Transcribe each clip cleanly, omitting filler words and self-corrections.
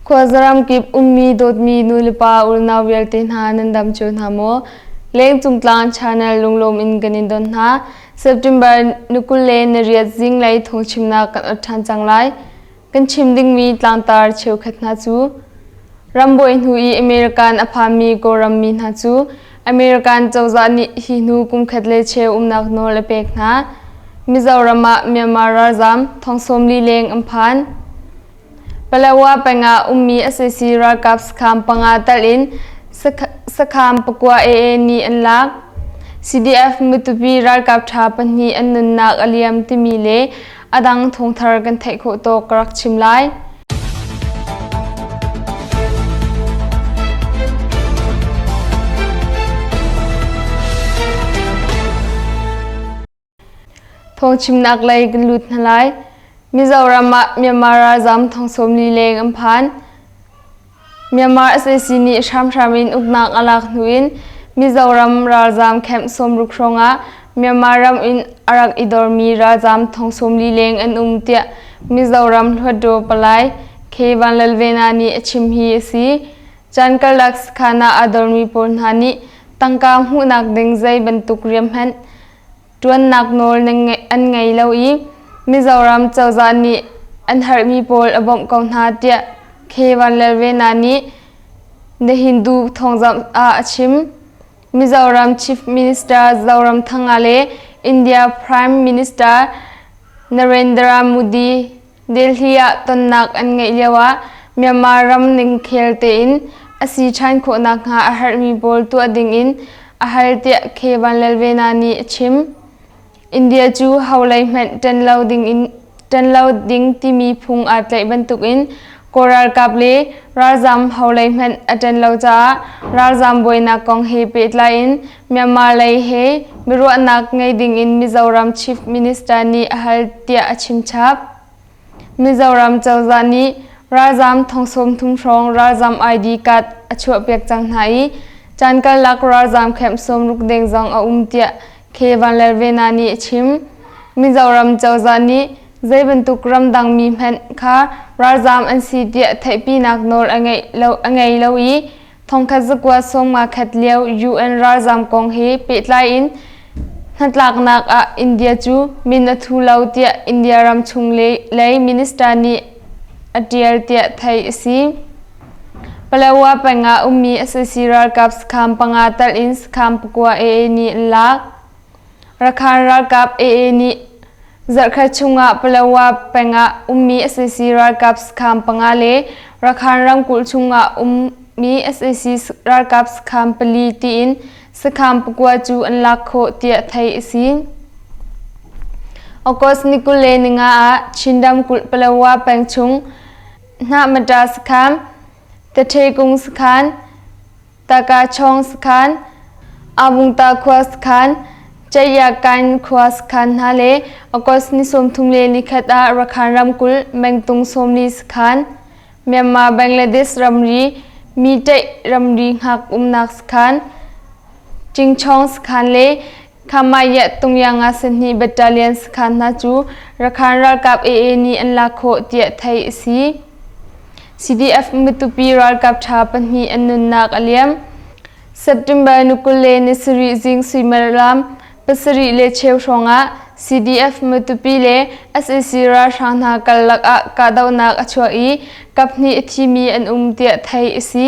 Khuazaram kip ummi dawtmi nulepa unau vialte hna nan dam cio hna maw? Lengcung tlang channel lunglawm in kan in don hna. September ni 20 le ni riat zinglei thawngchimnak kan ot ṭhan cang lai. Kan chim dingmi tlangtar cheukhat hna cu Rambuai hnu i American a phanmi Kawlram mi hna cu American cozah nih hi hnu kumkhat le cheu umnak nawl a pek hna. Mizoram ah Myanmar ralzaam thong 40 leng an phan. Palawa peng ah ummi sac ralkap sakhan panga telh in sakhan pakua AA nih an lak. CDF Matupi ralkap ṭha pahnih an nunnak a liam timi le a dang thawngthar kan theih khawh tawk ka rak chim lai. Thawngchimnak lei kan lut hna lai. Mizoram ah Myanmar ralzam thong 40 leng an phan. Myanmar sac nih hramhram in uknak a lak hnu in Mizoram ralzam camp 60 hrawng ah Myanmar ram in a rak i dormi ralzam thong 40 leng an um tiah Mizoram Hluttaw Palai K. Vanlalvena nih a chim hi a si. Caan karlak sakhan ah aa dormi pawl hna nih tangka hmuhnak ding zei bantuk rian hmanh ṭuannak nawl an ngei lo i Mizoram cozah nih an herhmi pawl a bawmh ko hna tiah K. Vanlalvena nih The Hindu thawngzamh ah a chim. Mizoram Chief Minister Zoramthanga le India Prime Minister Narendra Modi Delhi ah tonnak an ngeih lioah Myanmar ram ningkhel tein a si ṭhan khawh nakhnga a herhmi pawl tuah dingin a hal tiah K. Vanlalvena nih a chim. India cu holei hmanh ṭan lo dingin ṭan lo ding timi phung aa tlaih bantukin Kawl ralkap le ralzam holei hmanh a ṭan lo caah ralzam buainak kong he pehtlai in Myanmar lei he biaruahnak ngei dingin Mizoram Chief Minister nih a hal tiah a chimchap. Mizoram cozah nih ralzam thong 30 hrawng ralzam ID card a chuahpiak cang hna i caan karlak ralzam camp 60 deng zong a um tiah K. Vanlalvena nih a chim. Mizoram cozah nih zei bantuk ramdang mi hmanh kha ralzam an si tiah theihpinak nawl a ngei lo i Thongkhat zakua sawmnga khat lio UN ralzam kong he pehtlai in hnatlaknak ah India cu min a thu lo tiah India ramchung lei minister nih a ṭial tiah theih a si. Palawa peng ah ummi sac ralkap sakhan panga telh in sakhan pakua AA nih an lak. Rakhan ralkap AA nih zarhkhat chungah Palawa peng ah ummi sac ralkap sakhan panga le Rakhan ramkulh chungah ummi sac ralkap sakhan pali tiin sakhan pakua cu an lak khawh tiah theih a si. August ni 25 ah Chin ramkulh Palawa peng chung Hnahmata sakhan, Tathekung sakhan, Takachawng sakhan, Abungta khua sakhan, Chayakan khua sakhan hna le August ni 31 ah Rakhan ramkulh Mengtung 40 sakhan, Myanmar Bangladesh ramri Mitaih ramri hngak umnak sakhan, Chingchawng sakhan le Khamayat Tungyanga sahnih battalion sakhan hna cu Rakhan ralkap AA nih an lak khawh tiah theih a si. CDF Matupi ralkap ṭha pahnih an nunnak a liam. September ni 20 le ni sarih zing suimilam pasarih le cheu hrawngah CDF Matupi le sac ralhrang hna karlak ah kahdohnak a chuak i kaphnih a thimi an um tiah theih a si.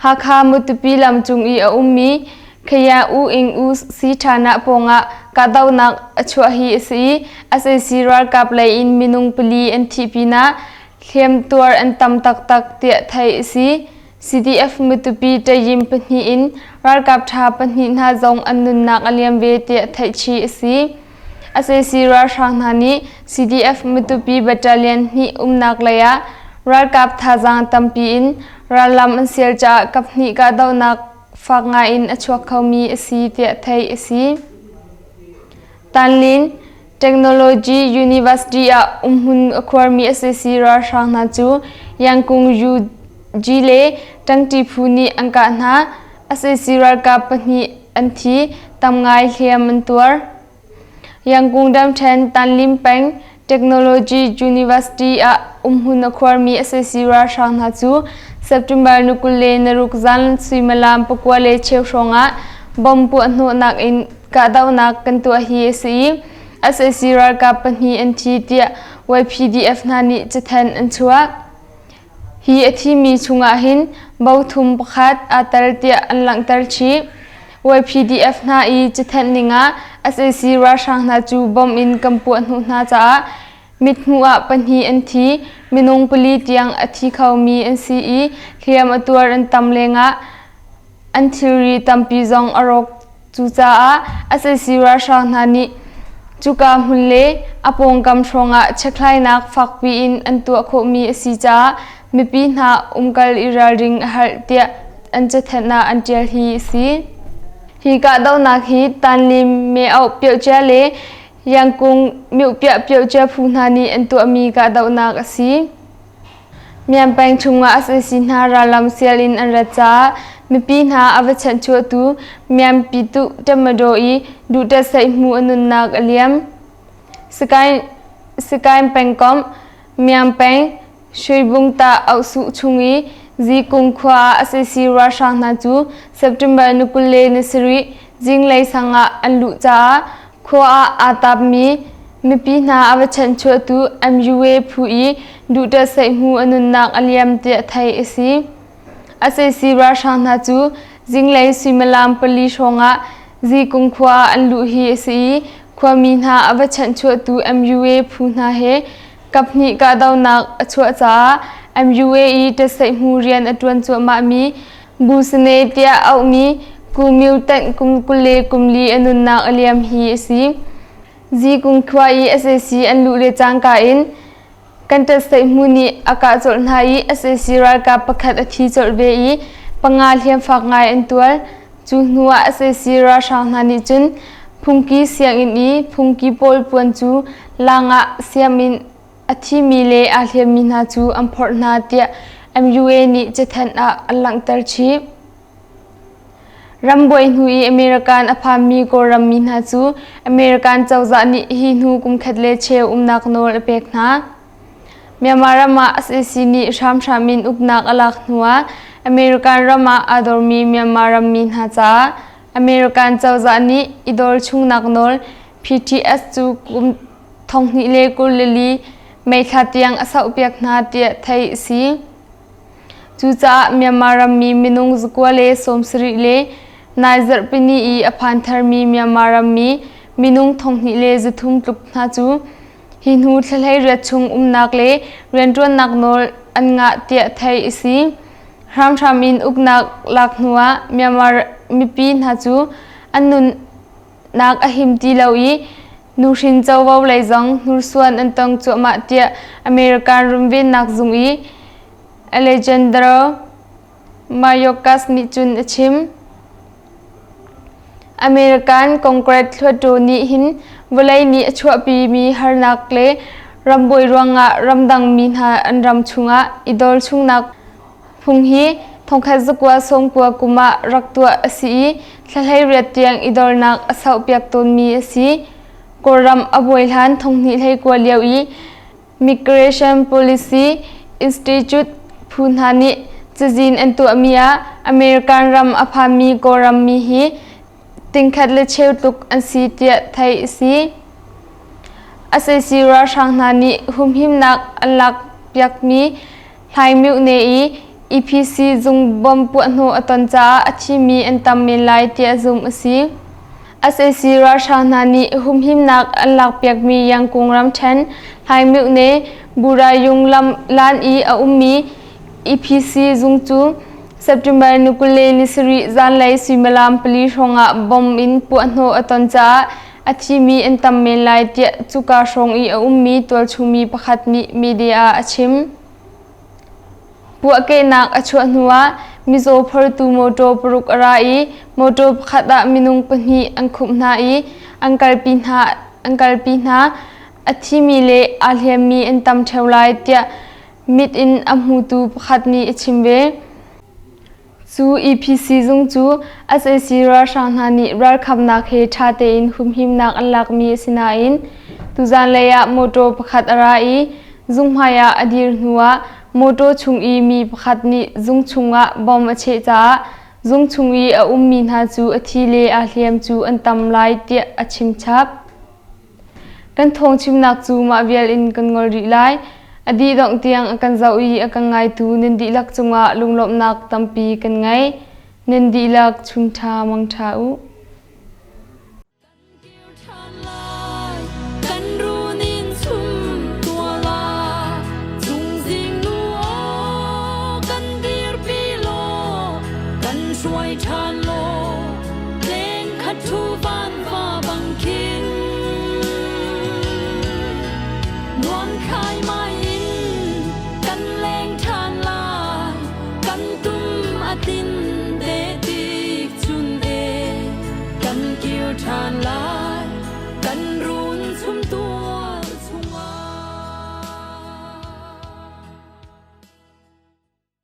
Hakha Matupi lam cung i a ummi Khaya U Ing U Si Ṭhanah pawngah kahdohnak a chuah hi a si i sac ralkap lei in minung pali an thih pinah hliamtuar an tam taktak tiah theih a si. CDF Matupi Tayim pahnih in ralkap ṭha pahnih hna zong an nunnak a liam ve tiah theihchih a si. Sac ralhrang hna nih CDF Matupi Battalion hnih umnak lei ah ralkap thazaang tampi in rallam an sial caah kaphnih kahdohnak fak ngai in a chuak khomi a si tiah theih a si. Tanlin Technology University ah umhmun a khuarmi sac ralhrang hna cu Yangkung UG le ṭangṭi phu nih an kah hna. Sac ralkap pahnih an thi, tam ngai hliam an tuar. Yangkung ramṭhen Tanlim peng Technology University ah umhmun a khuarmi sac ralhrang hna cu September ni 26 zan suimilam pakua le cheu hrawngah bomb puahhnawhnak in kahdohnak kan tuah hi a si i sac ralkap pahnih an thi tiah YPDF hna nih cathanh an chuah. Hi a thimi chungah hin bo thum pakhat aa tel tiah an langhter chih. YPDF hna i cathanh ningah sac ralhrang hna cu bomb in kan puah hnu hna caah mithmuh ah pahnih an thi, minung pali tiang a thi khomi an si i hliam a tuar an tam lengah an thilri tampi zong a rawk. Cucaah sac ralhrang hna nih cuka hmun le a pawngkam hrawngah chekhlainak fakpi in an tuah khawhmi a si caah mipi hna umkal i ralring a herh tiah an cathanh ah an ṭial hi a si. Hi kahdohnak hi Tanlim Meoh Piocia le Yangkung Miohpiah Piocia phu hna nih an tuahmi kahdohnak a si. Myanpeng chungah sac hna rallam sial in an rat caah mipi hna a va chanhchuahtu Myanpituh Tatmadaw i Duhtat Saihmu a nunnak a liam. Sakaing pengkomh Myanpeng Shwebungta Auhsuh chung i Zikung khua ah sac ralhrang hna cu September ni 27 zinglei sang ah an luh caah Khua ah aa tapmi mipi hna a va chanhchuahtu MUA phu i Duhtat Saihmu a nunnak a liam tiah theih a si. Sac ralhrang hna cu zinglei suimilam pali hrawngah Zikung khua ah an luh hi a si i khuami hna a va chanhchuahtu MUA phu hna he kaphnih kahdohnak a chuah caah MUA i ṭatsaihmu rian a ṭuan cuahmahmi Busane tiah auhmi Kumyu tanh kum 24 a nunnak a liam hi a si. Zikung khua i sac an luh le cangka in kan ṭatsaihmu nih a kah colh hna i sac ralkap pakhat a thi colh ve i panga hliamfak ngai an tuar. Cu hnuah sac ralhrang hna nih cun phungki sianginn i phungki pawl puan cu lang ah siam in A thimi le aa hliammi hna cu an phorh hna tiah MUA nih cathanh ah an langhter chih. Rambuai hnu i American a phanmi Kawlram mi hna cu American cozah nih hi hnu kumkhat le cheu umnak nawl a pek hna. Myanmar ram ah sac nih hramhram in uknak a lak hnuah American ram ah aa dormi Myanmar rammi hna caah American cozah nih i dor chungnak nawl PTS cu kum 2024 May thla tiang a sauhpiak hna tiah theih a si. Cucaah Myanmar rammi minung zakua le 70 le nai zarhpini i a phan tharmi Myanmar rammi minung 2300 tluk hna cu hi hnu thla 18 chung umnak le rianṭuannak nawl an ngah tiah theih a si. Hramhram in uknak lak hnuah Myanmar mipi hna cu an nunnak a him ti lo i nuhrin covo lei zong hnursuan an tong cuahmah tiah American runvennak zung i Alejandro Mayorkas nih cun a chim. American Congress hluttaw nih hin vawlei nih a chuahpimi harnak le rambuai ruangah ramdang mi hna an ram chungah i dor chungnak phung hi thongkhat zakua sawmkua kum ah rak tuah a si i thla 18 tiang i dornak a sauhpiak tawnmi a si. Kawlram a buai hlan thonghnih 19 lio i Migration Policy Institute phu hna nih cazin an tuahmi ah American ram a phanmi Kawlram mi hi tingkhat le cheu tluk an si tiah theih a si. Sac ralhrang hna nih humhimnak an lak piakmi Hlai Myone i EPC zung bomb puahhnawh a ton caah a thimi an tam men lai tiah zumh a si. Sac ralhrang hna nih humhimnak an lakpiakmi Yangkung ramṭhen Hlai Myone Burayung lam lan i a ummi EPC zung cu September ni 27 zanlei suimilam pali hrawngah bomb in puahhnawh a ton caah a thimi an tam men lai tiah cuka hrawng i a ummi tualchungmi pakhat nih media ah a chim. Puahkehnak a chuah hnuah mizaw phortu mawṭaw paruk a ra i mawṭaw pakhat ah minung pahnih an khumh hna i an kalpi hna. An kalpi hna. A thimi le aa hliammi an tam ṭheo lai tiah mit in a hmutu pakhat nih a chim ve. Cu EPC zung cu sac ralhrang hna nih ralkhamnak he ṭha tein humhimnak an lakmi a si nain. Tuzan lei ah mawṭaw pakhat a ra i zung hmai ah a dir hnuah mawṭaw chung i mi pakhat nih zung chungah bom a cheh caah zung chung i a ummi hna cu a thi le aa hliam cu an tam lai tiah a chim chap. Kan thawngchimnak cu mah vial in kan ngol rih lai. A dih dongh tiang a kan zoh i a kan ngaitu nan dihlak cungah lunglawmhnak tampi kan ngei. Nan dihlak chunṭha mangṭha u. Kan runin chum tuala chungzing nu aw kan dirpi law kan hruai ṭhan law leng khat thu van va bang khin nuam khai mai in kan leng ṭhan lai kan tum a tin te tik chun e kan kir ṭhan lai.